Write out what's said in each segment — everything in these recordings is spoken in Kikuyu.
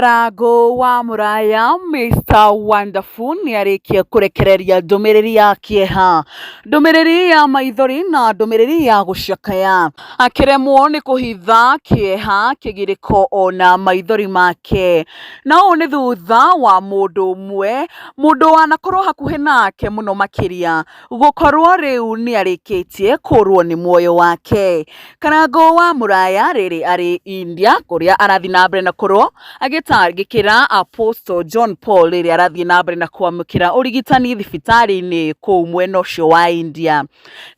Karangũ wa Mũraya Mr Wonderful nĩarĩkia kũrekereria ndũmĩrĩri ya kĩeha, ndũmĩrĩri ya maithori na ndũmĩrĩri ya gũcakaya, akĩremwo nĩ kũhitha kĩeha, kĩgirĩko ona maithori make. Na ũũ nĩ thutha wa mũndũ ũmwe, mũndũ wanakorwo hakuhĩ nake mũno makĩria, gũkorwo rĩu nĩarĩkĩtie kũrwo nĩ muoyo wake. Karangũ wa Mũraya rĩrĩ arĩ India kũrĩa arathiĩ na mbere na kũrwo agĩtangĩkĩra Apostle John Paul rĩrĩa arathiĩ na mbere na kwamũkĩra ũrigitani thibitarĩ-inĩ kũu mwena ũcio wa India.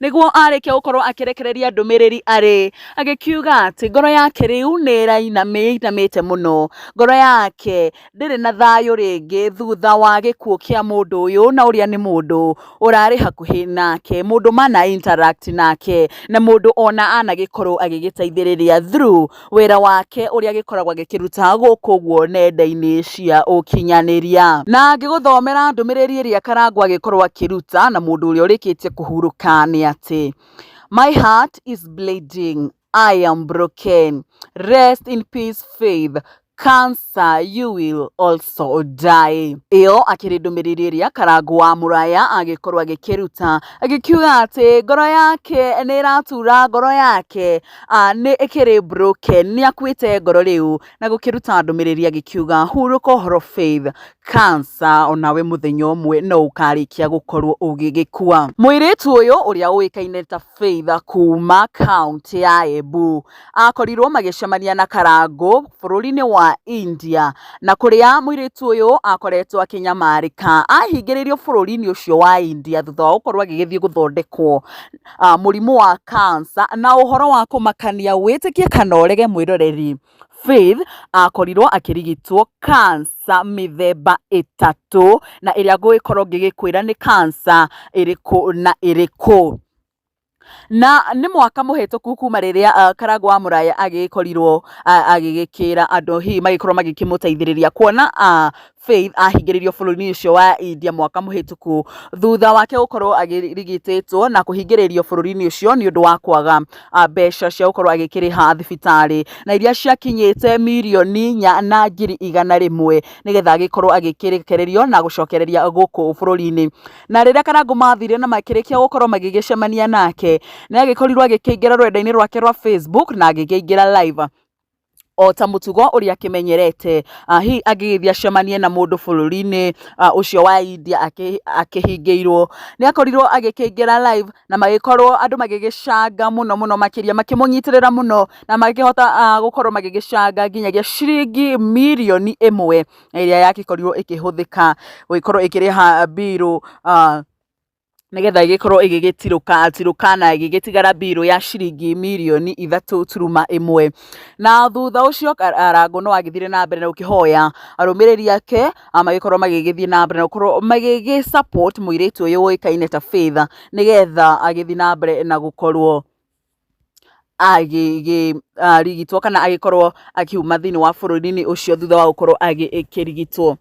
Nĩguo arĩkia gũkorwo akĩrekereria ndũmĩrĩri arĩ agĩkiuga atĩ ngoro yake rĩu nĩ ĩrainamĩte mũno, ngoro yake ndĩrĩ na thayũ rĩngĩ thutha wa gĩkuũ kĩa mũndũ ũyũ na ũrĩa nĩ mũndũ ũrarĩ hakuhĩ nake, mũndũ mana interact nake na mũndũ ona anagĩkorwo agĩgĩteithĩrĩria through wĩra wake ũrĩa agĩkoragwo agĩkĩruta gũkũ ũguo nenda-inĩ cia ũkinyanĩria. Na ngĩgũthomera ndũmĩrĩri ĩrĩa Karangũ agĩkorwo akĩruta na mũndũ ũrĩa ũrĩkĩtie kũhurũka nĩ atĩ, "My heart is bleeding, I am broken. Rest in peace, Faith. Cancer, you will also die." Ĩyo akĩrĩ ndũmĩrĩri ĩrĩa Karangũ wa Mũraya agĩkorwo agĩkĩruta agĩkiuga atĩ ngoro yake nĩ ĩratura, ngoro yake nĩ ĩkĩrĩ broken, nĩ akuĩte ngoro rĩu, na gũkĩruta ndũmĩrĩri agĩkiuga, "Hurũka ũhoro Faith, cancer onawe mũthenya ũmwe no ũkarĩkia gũkorwo ũgĩgĩkua." Mũirĩtu ũyũ ũrĩa ũĩkaine ta Faith kuma kaũntĩ ya Embu akorirwo magĩcemania na Karangũ bũrũri-inĩ wa India, na kũrĩa mũirĩtu ũyũ akoretwo akĩnyamarĩka ahingĩrĩirio bũrũri-inĩ ũcio wa India thutha wa gũkorwo agĩgĩthiĩ gũthondekwo mũrimũ wa cancer. Na ũhoro wa kũmakania, wĩtĩkie kana ũrege mwĩroreri, Faith akorirwo akĩrigitwo cancer mĩthemba ĩtatũ, na ĩrĩa ngũgĩkorwo ngĩgĩkwĩra nĩ cancer ĩrĩkũ na ĩrĩkũ. Na nĩ mwaka mũhĩtũku kuma rĩrĩa Karangũ wa Mũraya agĩkorirwo agĩgĩkĩra andũ hihi magĩkorwo magĩkĩmũteithĩrĩria, kuona Faith ahingĩrĩirio bũrũri-inĩ ũcio wa India mwaka mũhĩtũku thutha wake gũkorwo agĩrigitĩtwo na kũhingĩrĩrio bũrũri-inĩ ũcio nĩ ũndũ wa kwaga mbeca cia gũkorwo agĩkĩrĩha thibitarĩ, na iria ciakinyĩte 4,100,000 nĩgetha agĩkorwo agĩkĩrekererio na gũcokereria gũkũ bũrũri-inĩ. Na rĩrĩa Karangũ mathire na makĩrĩkia gũkorwo magĩgĩcemania nake, nĩ agĩkorirwo agĩkĩingĩra rũrenda-inĩ rwake rwa Facebook na agĩkĩingĩra live o ta mũtugo ũrĩa akĩmenyerete, hihi angĩgĩthiĩ acemanie na mũndũ bũrũri-inĩ ũcio wa India akĩhingĩirwo. Nĩ akorirwo agĩkĩingĩra live na magĩkorwo andũ magĩgĩcanga mũno mũno makĩria, makĩmũnyitĩrĩra mũno na magĩkĩhota gũkorwo magĩgĩcanga nginyagia ciringi 1 mirioni ĩrĩa yagĩkorirwo ĩkĩhũthĩka gũgĩkorwo ĩkĩrĩha mbirũ nĩgetha ĩgĩkorwo ĩgĩgĩtirũka tirũka, na ĩgĩgĩtigara mbirũ ya ciringi 3.1 mirioni. Na thutha ũcio Karangũ no agĩthire na mbere na gũkĩhoya arũmĩrĩri ake magĩkorwo magĩgĩthiĩ na mbere na gũkorwo magĩgĩ support mũirĩtu ũyũ ũĩkaine ta Faith, nĩgetha agĩthiĩ na mbere na gũkorwo agĩgĩrigitwo kana agĩkorwo akiuma thĩinĩ wa bũrũri-inĩ ũcio thutha wa gũkorwo agĩkĩrigitwo.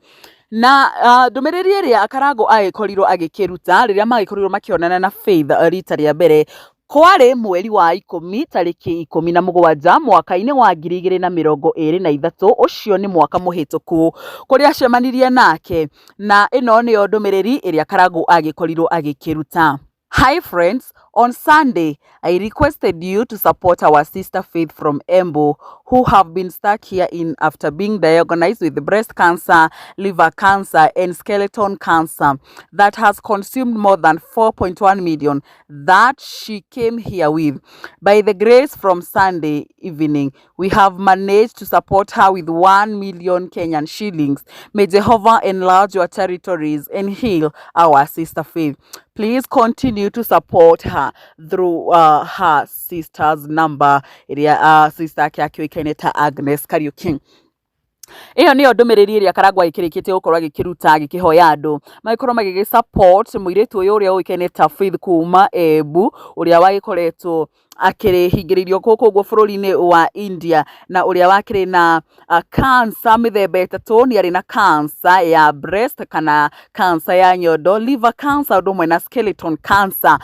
Na ndũmĩrĩri ĩrĩa Karangũ agĩkorirwo agĩkĩruta rĩrĩa magĩkorirwo makĩonana na Faith rita rĩa mbere kwarĩ mweri wa 10 tarĩki 17 mwaka-inĩ wa 2023, ũcio nĩ mwaka mũhĩtũku, kũrĩa acemanirie nake, na ĩno nĩyo ndũmĩrĩri ĩrĩa Karangũ agĩkorirwo agĩkĩruta. "Hi friends, on Sunday I requested you to support our sister Faith from Embu, who have been stuck here in after being diagnosed with breast cancer, liver cancer and skeleton cancer that has consumed more than 4.1 million that she came here with. By the grace, from Sunday evening we have managed to support her with 1 million Kenyan shillings. May Jehovah enlarge your territories and heal our sister Faith. Please continue to support her through her sister's number," ĩrĩa sister ake akĩũĩkaine ta Agnes Kariuki. Ĩyo nĩyo ndũmĩrĩri ĩrĩa Karangũ agĩkĩrĩkĩtie gũkorwo agĩkĩruta, agĩkĩhoya andũ magĩkorwo magĩgĩ support mũirĩtu ũyũ ũrĩa ũĩkaine ta Faith kuma Embu, ũrĩa wagĩkoretwo akĩhingĩrĩirio gũkũ ũguo bũrũri-inĩ wa India, na ũrĩa wakĩrĩ na cancer mĩthemba ĩtatũ. Nĩ arĩ na cancer ya breast kana cancer ya nyondo, liver cancer ũndũ ũmwe na skeleton cancer.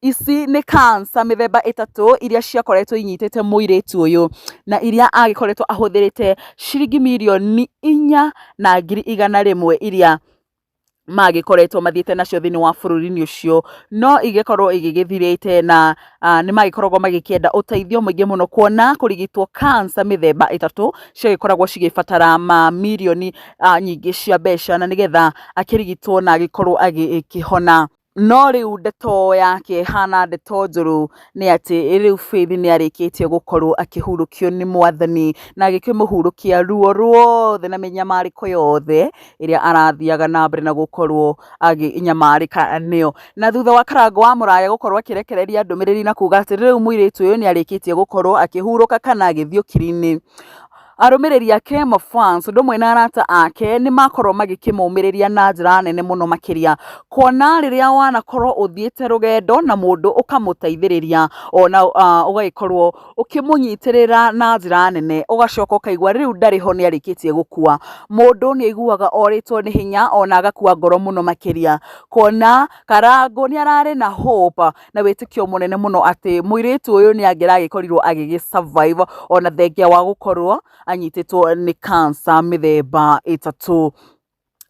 Ici nĩ cancer mĩthemba ĩtatũ iria ciakoretwo inyitĩte mũirĩtu ũyũ na iria agĩkoretwo ahũthĩrĩte ciringi 4,100,000 iria magĩkoretwo mathiĩte nacio thĩinĩ wa bũrũri-inĩ ũcio, no igĩkorwo igĩgĩthirĩte na nĩ magĩkoragwo magĩkĩenda ũteithio mũingĩ mũno kuona kũrigitwo cancer mĩthemba ĩtatũ ciagĩkoragwo cigĩbatara mamirioni nyingĩ cia mbeca na nĩgetha akĩrigitwo na agĩkorwo agĩkĩhona. No rĩu ndeto ya kĩeha na ndeto njũru nĩ atĩ rĩu Faith nĩ arĩkĩtie gũkorwo akĩhurũkio nĩ mwathani na agĩkĩmũhurũkia ruo ruothe na mĩnyamarĩko yothe ĩrĩa arathiaga na mbere na gũkorwo akĩnyamarĩka nĩyo. Na thutha wa Karangũ wa Mũraya gũkorwo akĩrekereria ndũmĩrĩri na kuga atĩ rĩu mũirĩtu ũyũ nĩ arĩkĩtie gũkorwo akĩhurũka kana agĩthiĩ ũkiri-inĩ, arũmĩrĩri ake mafans ũndũ ũmwe na arata ake nĩ makorwo magĩkĩmũmĩrĩria na njĩra nene mũno makĩria, kuona rĩrĩa wanakorwo ũthiĩte rũgendo na mũndũ ũkamũteithĩrĩria ona ũgagĩkorwo ũkĩmũnyitĩrĩra na njĩra nene, ũgacoka ũkaigua rĩu ndarĩ ho nĩ arĩkĩtie gũkua, mũndũ nĩ aiguaga orĩtwo nĩ hinya ona agakua ngoro mũno makĩria, kuona Karangũ nĩ ararĩ na hope na wĩtĩkio mũnene mũno atĩ mũirĩtu ũyũ nĩ angĩragĩkorirwo agĩgĩ survive ona thengia wa gũkorwo anyitĩtwo nĩ cancer mĩthemba ĩtatũ.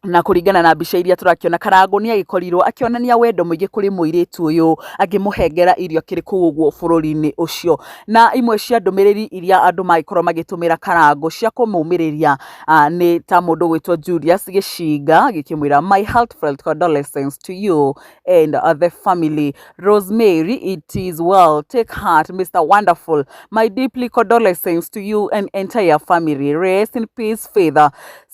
Na kũringana na mbica iria tũrakĩona Karangũ nĩ agĩkorirwo akĩonania wendo mũingĩ kũrĩ mũirĩtu ũyũ akĩmũhengera irio akĩrĩ kũu ũguo bũrũri-inĩ ũcio. Na imwe cia ndũmĩrĩri iria andũ magĩkorwo magĩtũmĩra Karangũ cia kũmũmĩrĩria nĩ ta mũndũ ũgwĩtwo Julius Gĩcinga agĩkĩmwĩra, "My heartfelt condolences to you and the family. Rosemary, it is well. Take heart, Mr. Wonderful. My deeply condolences to you and entire family. Rest in peace, Faith.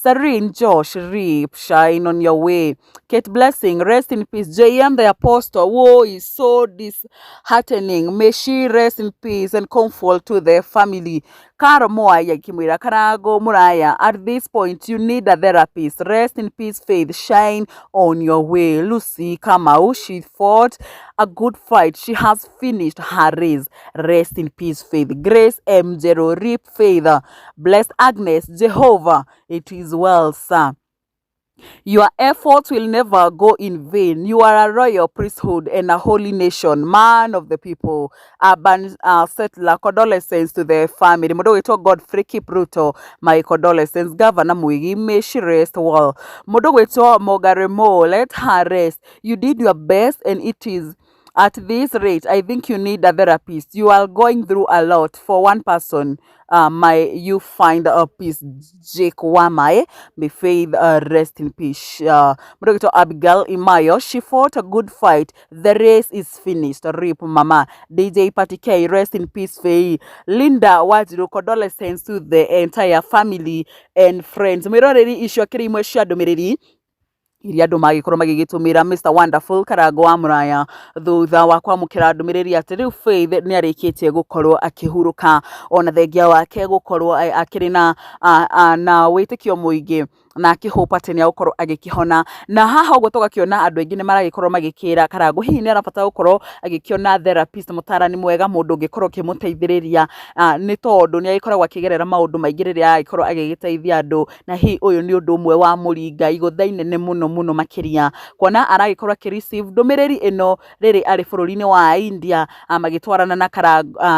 Serene Josh, rip, shine on your way. Kate Blessing, rest in peace. JM the Apostle, woe is so disheartening. May she rest in peace and comfort to the family." Caro Mwai akĩmwĩra, "Karangũ Mũraya, at this point you need a therapist. Rest in peace, Faith. Shine on your way." Lucy Kamau, "She fought a good fight. She has finished her race. Rest in peace, Faith." Grace M. Jero, "Rip Faith." Blessed Agnes, "Jehovah, it is well, sir. Your efforts will never go in vain. You are a royal priesthood and a holy nation, man of the people. Urban settler, condolences to the family." Mũndũ ũgwĩtwo Godfrey Kipruto, "My condolences. Governor Mwigi, may she rest well." Mũndũ ũgwĩtwo Mogare Mo, "Let her rest. You did your best and it is at this rate, I think you need a therapist. You are going through a lot for one person. May you find a peace." Jake Wamae, "May Faith rest in peace." Mũndũ ũgwĩtwo Abigail Imayo, "She fought a good fight. The race is finished. RIP Mama." DJ Patty K, "Rest in peace, Faye." Linda Wanjiru, "Condolences to the entire family and friends." Mwĩroreri, icio akĩrĩ imwe cia ndũmĩrĩri iria andũ magĩkorwo magĩgĩtũmĩra Mr Wonderful Karangũ wa Mũraya thutha wa kwamũkĩra ndũmĩrĩri atĩ rĩu Faith nĩ arĩkĩtie gũkorwo akĩhurũka, ona thengia wake gũkorwo akĩrĩ na wĩtĩkio mũingĩ na akĩhope atĩ nĩ egũkorwo agĩkĩhona. Na haha ũguo tũgakĩona andũ aingĩ nĩ maragĩkorwo magĩkĩra Karangũ hihi nĩ arabatara gũkorwo agĩkĩona therapist, mũtarani mwega, mũndũ ũngĩkorwo ũkĩmũteithĩrĩria, nĩ tondũ nĩ agĩkoragwo akĩgerera maũndũ maingĩ rĩrĩa aragĩkorwo agĩgĩteithia andũ, na hihi ũyũ nĩ ũndũ ũmwe wa mũringa igũtha inene mũno mũno makĩria, kuona aragĩkorwo akĩ receive ndũmĩrĩri ĩno rĩrĩ arĩ bũrũri-inĩ wa India, magĩtwarana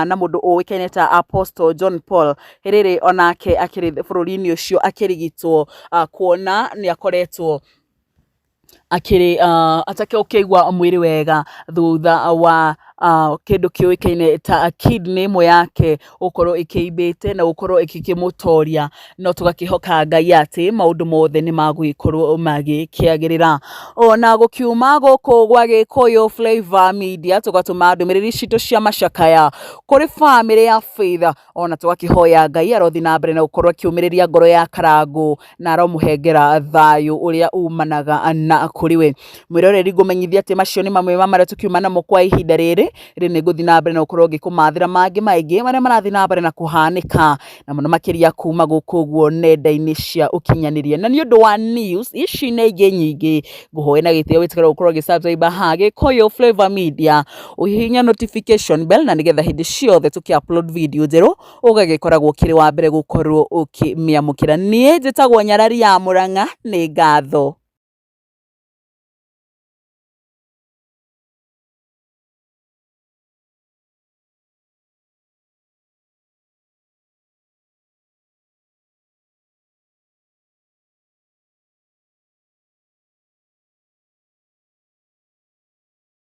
na mũndũ ũĩkaine ta Apostle John Paul, rĩrĩ onake akĩrĩ bũrũri-inĩ ũcio akĩrigitwo, kuona nĩ akoretwo akĩrĩ atakũigua mwĩrĩ wega thutha wa kĩndũ kĩũĩkaine ta kidney ĩmwe yake gũkorwo ĩkĩimbĩte na gũkorwo ĩgĩkĩmũtoria. No tũgakĩhoka Ngai atĩ maũndũ mothe nĩ magũgĩkorwo magĩkĩagĩrĩra. Ona gũkiuma gũkũ gwa Gĩkũyũ Flavour Media, tũgatũma ndũmĩrĩri citũ cia macakaya kũrĩ bamĩrĩ ya Faith, ona tũgakĩhoya Ngai arothi na mbere na gũkorwo akĩũmĩrĩria ngoro ya Karangũ na aromũhengera thayũ ũrĩa umanaga na kũrĩ we. Mwĩroreri, ngũmenyithia atĩ macio nĩ mamwe ma marĩa tũkiuma namo kwa ihinda rĩrĩ. Rĩ nĩ ngũthiĩ na mbere na gũkorwo ngĩkũmathĩra mangĩ maingĩ marĩa marathiĩ na mbere na kũhanĩka na mũno makĩria kuma gũkũ ũguo nenda-inĩ cia ũkinyanĩria. Na nĩ ũndũ wa news ici na ingĩ nyingĩ, ngũhoe na gĩtĩo wĩtĩkĩre gũkorwo ũgĩ subscribe haha Gĩkũyũ Flavour Media, ũhihinye notification bell, na nĩgetha hĩndĩ ciothe tũkĩ upload video njerũ ũgagĩkoragwo ũkĩrĩ wa mbere gũkorwo ũkĩmĩamũkĩra. Niĩ njĩtagwo Nyarari ya Mũrang'a, nĩ ngatho.